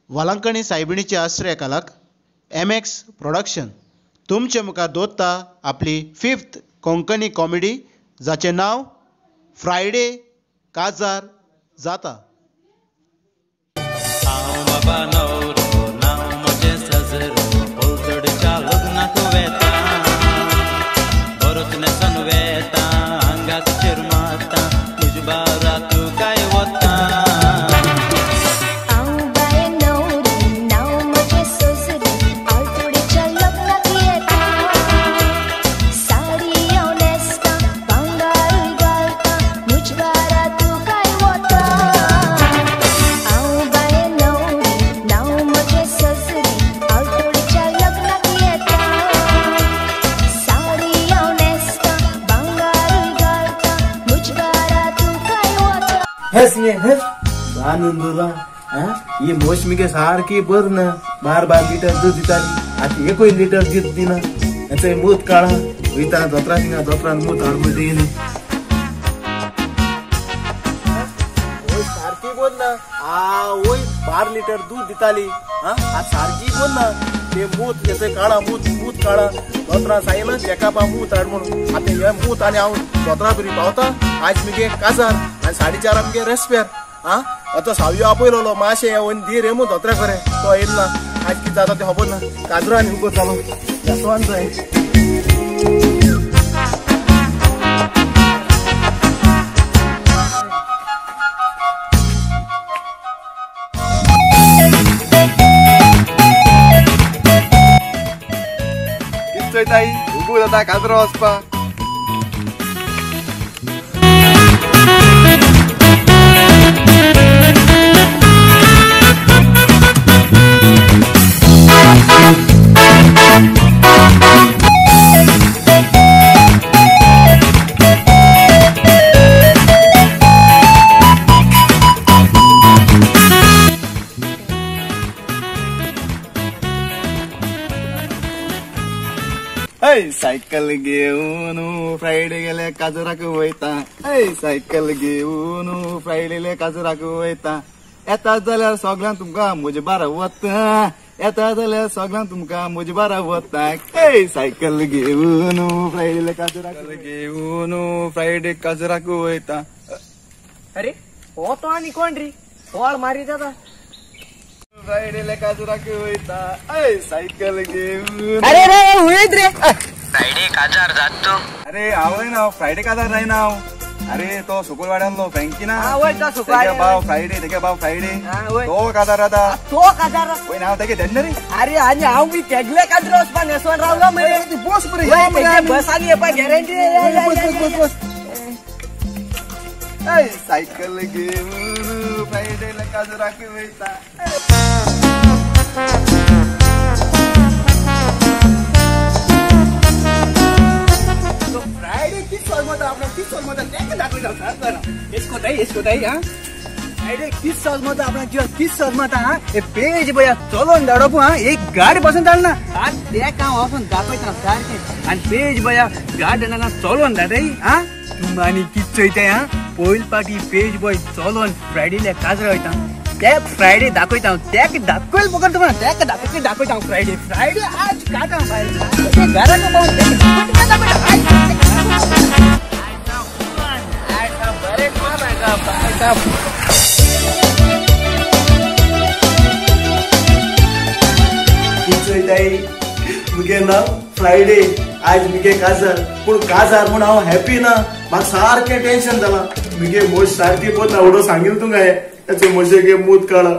वालांकणी सायबिणीच्या आश्रय खालाक MX production तुमचे मुखार दवरता आपली फिफ्थ कोंकणी कॉमेडी जाचें नांव फ्रायडे काजार जाता. हांव बाबा नवरो नांव म्हजें सजरो पलतडच्या लग्नाक वेता बरोच न्हेसोन वेता आंगाक चिरमाता तुज बारा तूं काय वता. हांव बाये नवरी नांव म्हजें सजरी आलतडीच्या लग्नाक येता साडी हांव न्हेसता भांगारूय घालता म्हज बारा तूं काय वता. हांव बाये नवरी नांव म्हजें सजरी आलतडीच्या लग्नाक येता साडी हांव न्हेसता भांगारूय घालता म्हज बारा तूं काय वता. हेस न्ही हेस आनंद ही म्हस मुगे सारकी बर ना 12 12 लिटर दूद दिताली आतां एकूय लिटर दूद दिना. हेचो मूत काडा वयता दोतरा थिंगा दोतरान मूत हाडून दिली. सारकी बर ना आवय 12 लिटर दूद दिताली आतां सारकी बर ना ते मूत हेचो काडा मूत मूत काडा दोतरा सांगितलं चेकअपा मूत हाड म्हणून. आतां हे मूत आनी हांव दोतरा बरी पावता. आयज मुगे काजार आनी 4:30 मुगे रेस्पेर. आतां सावयो आपयलोलो मातशें येवन दी रे मू दोतरा खरें तो येयलो ना. आयज कितें जाता तें खबर ना. काजरो आनी उगो जालो जासवान जाय. कितें चोयताय उगो जाता काजरो वचपा. सायकल घेऊन फ्रायडे गेले काजराक वयता. सायकल घेऊन फ्रायडेले काजराक वयता. येता जाल्यार सगळ्यांक तुमकां म्हजे बारा वता. येता जाल्यार सगळ्यांक तुमकां म्हजे बारा वता. सायकल घेऊन फ्रायडेले काजराक घेऊन फ्रायडे काजराक वयता. अरे हो तो आनी कोण रे बोळ मारी जाता. फ्रायडेले काजराक वयता. सायकल घेऊन. अरे रे उलयत रे फ्रायडे काजार जात तू. अरे हांव ना फ्रायडे काजार जायना हांव. अरे तो सुकोलवाड्यांतलो फ्रँकी ना भाव फ्रायडे तेगे भाव फ्रायडे तो काजार जाता. तो काजार वय ना हांव तेगे धेडना रे. अरे आनी हांव बी तेगले काजरा वचपा न्हेसोन रावलो मरे. बस मरे बसांनी येवपा गॅरंटी. बस बस बस. सायकल घेऊन फ्रायडेला काजराक वयता. फ्रायडे किस सजमता आपणाक किस सजमता तेका दाखयता सारको इसको ताई इसको ताई. हा फ्रायडे किस सजमता आपणाक जिवा किस सजमता. हा हे पेज बया चलोन धाडप. हा एक गाडी बसून धाडना आज तेका हांव वचून दाखयता सारकें. आनी पेज बया गाडी ना चलोन धाडय. हा तूं आनी कित चोयताय. हा पयल पाटी पेज बॉय चलोन फ्रायडेले काजरा वयता. ते फ्रायडे दाखयता हांव तेका दाखयल पकड तुका तेका दाखय दाखयता हांव फ्रायडे फ्रायडे आज काडटा भायर घराक पावून कितें चोयताय मुगे नांव फ्रायडे आयज मुगे काजार. पूण काजार म्हूण हांव हॅपी ना. म्हाका सारकें टेन्शन जालां. मुगे म्हस सारकी पद ना उडो सांगिल्लें तुका हें. तेचो म्हजे गे मूत काडा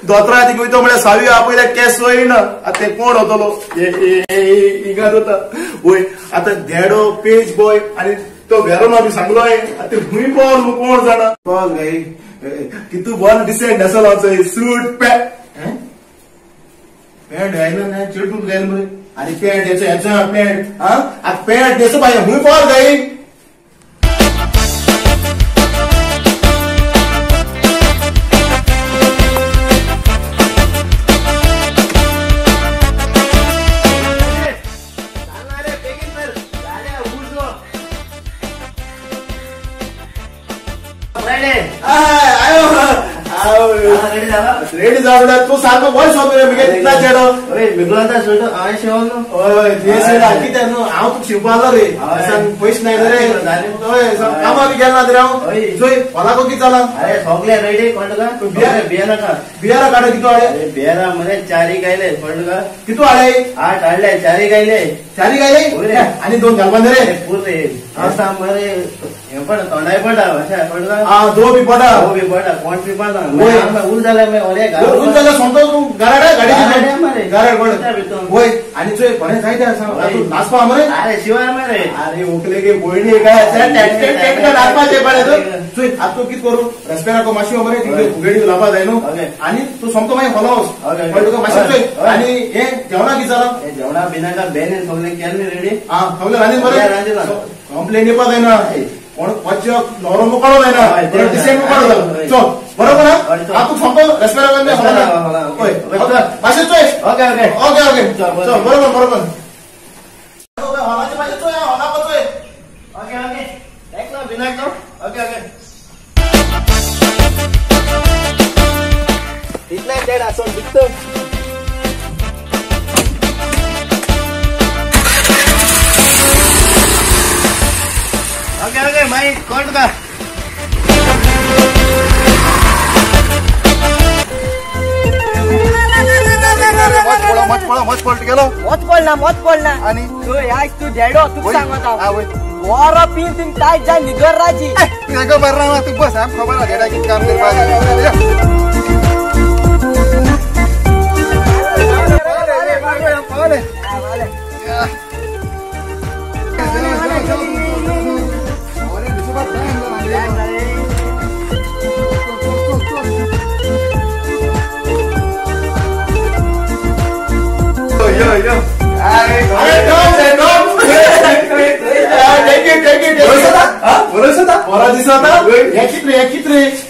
दोतरा थिंग वयता म्हळ्यार सावी आपयल्या केस वयना. आतां तें कोण वतलो हिंगा जाता वय. आतां धेडो पेज बॉय आनी तो वेरोना बी सांगलो हांवें. आतां खूंय पावल कोण जाणा. पावल गाय कितू बरो डिसेंट न्हेसलो आमचो सूट पॅन्ट पॅन्ट घायलो ना चिटून घायल मरे. आनी पॅन्ट हेचो हेचो पॅन्ट. हा आतां पॅन्ट न्हेसो बाय खूंय पावल गाय. फ्रायडे आयो रेडी झाला? रेडी जावं तूं सारको वयर सोद रे मुगे तितला चेडो. अरे मिगलांता शर्ट हांवें शिंवलो न्हू. हय तुवें शिंवला कितें न्हू हांव तुका शिंवपा आलो रे पयशे नाय रे. हय कामाक बी गेलो ना रे हांव. चोय हॉलाको कितें जालां? अरे सगळे रेडी कोण तुका बियरा नाका. बियरा काडो कितू हाडे? बियरा मरे चारी गायले कोण तुका. कितू हाडे? 8 हाडले चारी गायले. चारी गायले आनी 2 घालपा रे पुरे आसा मरे हे पण तोंडाय पडा अशें कोण तुका. आं दो बी पडा. दो बी पडा कोण पिपाना उल जाल्यार मागीर उल जाल्यार सोमतो तूं गाराड गाडी गाराड कोण. वय आनी चोय बरें जायते आसा तूं नाचपा मरे. अरे शिवाय मरे. अरे ओकले गे भयणी काय नाचपाचें पडे तूं. चोय आतां तूं कितें करूं रेस्पेराको मातशी मरे तितले फुगेडी लावपा जाय न्हू आनी तूं सोमतो मागीर हॉला वच कळ्ळें तुका मातशें. चोय आनी हें जेवणां कितें जालां? जेवणां बिनाका बेनीन सगळें केल्लें रेडी. आं सगळें रांदीन बरें कंप्लेन येवपा जायना कोण वच्चो न्हवरो मुकाडो जायना डिसेंट मुकाडो जालो. चल बरोबर ना आतां तूं सोमतो रेस्पेराको हय मातशें चोय. ओके ओके ओके ओके चल बरोबर बरोबर. हॉलाचें मातशें चोय हॉलाको चोय. ओके ओके एकलो बिनाक ओके ओके इतलें डेड आसो दिसतो. ओके ओके मागीर कोण तुका. मच पळट गेलो. मच पडना मच पडना. आनी चोय आयज तूं धेडो तुका सांगता हांव बरो पीन थिंग टायट जाय न्हिदर राजी. तुका बरें ना तूं बस आमकां खबर आसा धेडा कितें काम करपाचें.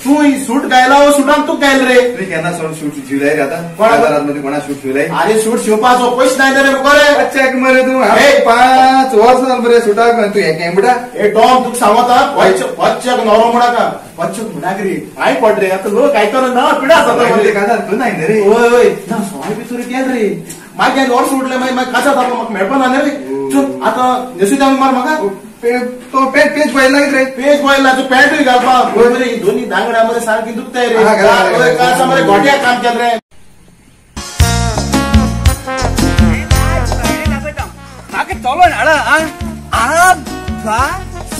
तूं सूट गायला हो सुटान तूं गायल रे. तुवें केन्ना सूट शिवलाय रे आतां? बाजारांत कोणा सूट शिवलाय? अरे सूट शिवपाचो पयशे नाय रे मुखार. चेक मरे तूं 5 वर्सां जालीं मरे सुटाक तूं हें केंबडा. ए टॉम तुका सांगता वच्चक न्हवरो म्हणाका वच्चक म्हणाक रे पांय पड रे आतां लोक आयकना ना पिडा जाता. तूं नाय रे. हय हय ना सोय भितर केल रे मागीर वर्स उडलें मागीर मागीर काजार जालो म्हाका मेळपा ना रे. चल आतां न्हेसूं मार म्हाका. तो पेंट पेज पळयला कितें रे? पेज पळयला तूं पॅन्टूय घालपाक वय मरे. दोनी दांगडा मरे सारकी दुखताय रे. कासा मरे गोट्याक काम केलें रे. म्हाका चलोन हाडा आ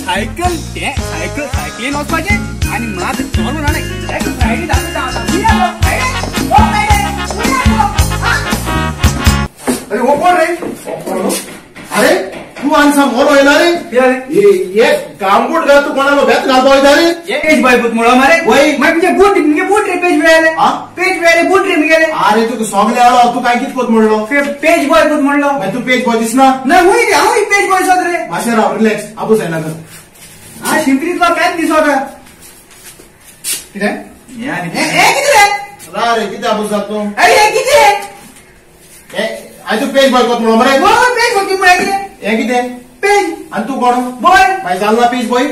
सायकल ते सायकल सायकलीन वचपाचें आनी म्हाका चलोन हाडा फ्रायडे दाखयता. अरे हो कोण रे? अरे तूं आनी मोर वयला रे. हे गांबूट घाल तूं कोणालो बेत घालपा वयता रे? पेज बाय पूत म्हणलो मरे. वय मागीर तुमचे बूट मुगे बूट रे पेज मेळ्ळे. पेज मेळ्ळे बूट रे मुगेले. अरे तुका सोगले आलो तूं काय कितें कोत म्हणलो? पेज बॉय पूत म्हणलो. मागीर तूं पेज बॉय दिसना? ना वय हांव पेज बॉय सोद रे. मातशें राव रिलॅक्स आबूस जायनाका. आ शिंपरीतलो कांयच दिसना. कितें हें कितें रे? रा रे कितें आबूस जाता तूं? अरे हें कितें? आनी तूं पेज बॉय कोत म्हणलो मरे? वय पेज बॉय कितें म्हळ्यार कितें? हें कितें? पेज. आनी तूं कोण? बॉय. मागीर जाल ना पेज बॉय?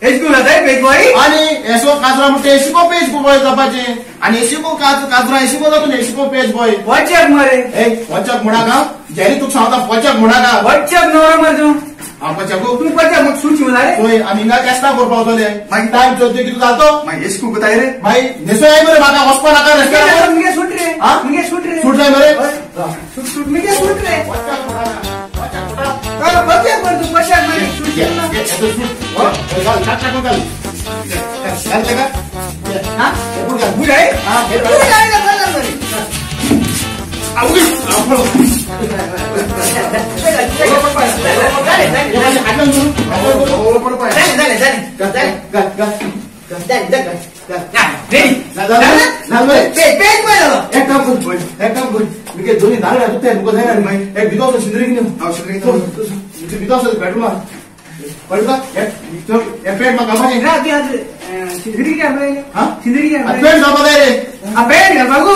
एच करून जाता पेज बॉय? आनी एसो काजरा म्हणटा एशिको पेज बॉय जावपाचें आनी एशिको काजरा एशिको जाता एशिको पेज बॉय. वचक मरे. ए वचक म्हणाका जेरी तुका सांगता वचक म्हणाका. वचक न्हवरो मरे तूं. हांव पचकू? तूं पचक म्हाका सूट शिवला रे. चोय आनी हिंगा केस्तां करपा वतले मागीर टायम चोय कितें जातो मागीर एशकू कोताय रे. मागीर न्हेसो जाय मरे म्हाका वचपा नाका रेस्पेरा. मुगे सूट रे. मुगे सूट रे. सूट जाय मरे. सूट सूट मुगे सूट रे. पचक मरे तूं पचक मरे. एक काम कर मुगे दोनी दांगड्या दुखताय तुका जायना रे मागीर एक भितर वचून शिंदरी कितें भितर वचून बेडरुमा कळ्ळें तुका? हे पेंट म्हाका घालपाचें. शिंदरी कितें? शिंदरी कितें? पेंट घालपा जाय रे. पेंट घालपाकू?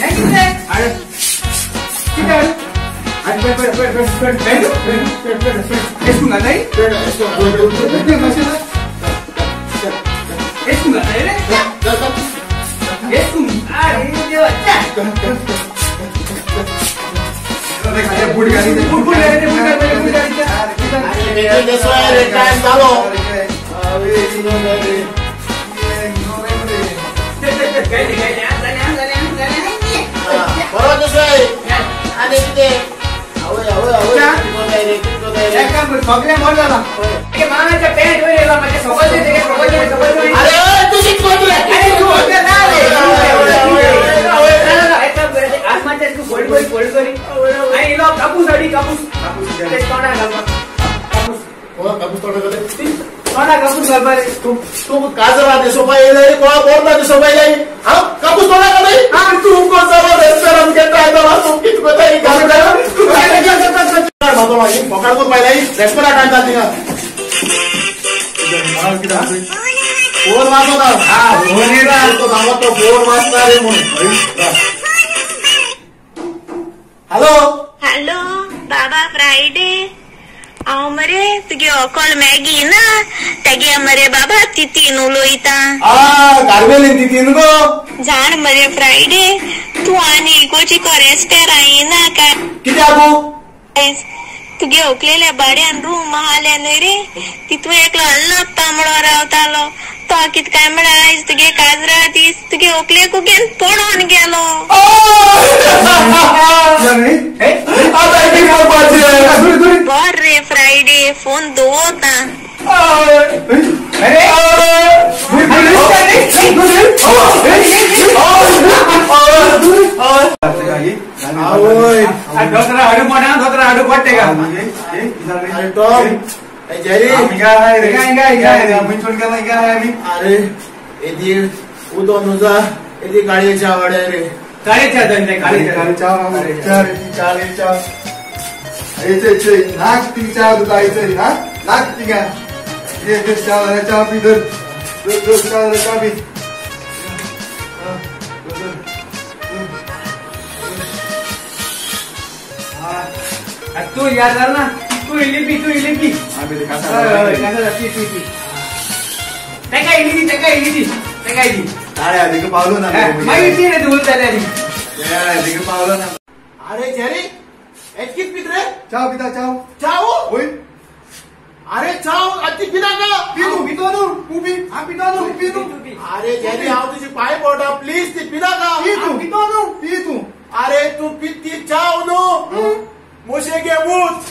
हें कितें? कितें? एश करून घालताय? एश करून घालताय? Hello hello बाबा फ्रायडे हांव मरे तुगे होकल मॅगी ना तेगे मरे बाबा तितीन उलयता. गारवेलीन तितीन गो जाण मरे फ्रायडे तूं आनी इगोची कोरेस्टर आयना काय कित्याक तुगे होकलेल्या भाड्यान रूम आहाले न्हय रे तितू एकलो अल्लप तांबडो रावतालो तो कित काय म्हळ्यार आयज तुगे काजरा दीस तुगे होकलेक घेवन पळोवन गेलो. बर रे फ्रायडे फोन दवरता. अरे येदी उदो नुजा येदी गाडयेच्या वाड्या रे तू याद कर ना तू इल्ली पी तू इल्ली पी तेका इल्ली दी तेका इल्ली दी तेका इल्ली पावलो ना मागीर ती रे तूं जाल्यार पावलो ना. अरे जेरी कित पीत रे चाव पिता चाव चाव होय. अरे चाव आती पिता का पितो पितो न्हू तूं पी हांव पितो न्हू पी तूं. अरे जेरी हांव तुजी पांय पडटा प्लीज ती पिता का पी तूं पितो न्हू पी तूं. अरे तूं पित ती चाव न्हू मोशे गे मूत.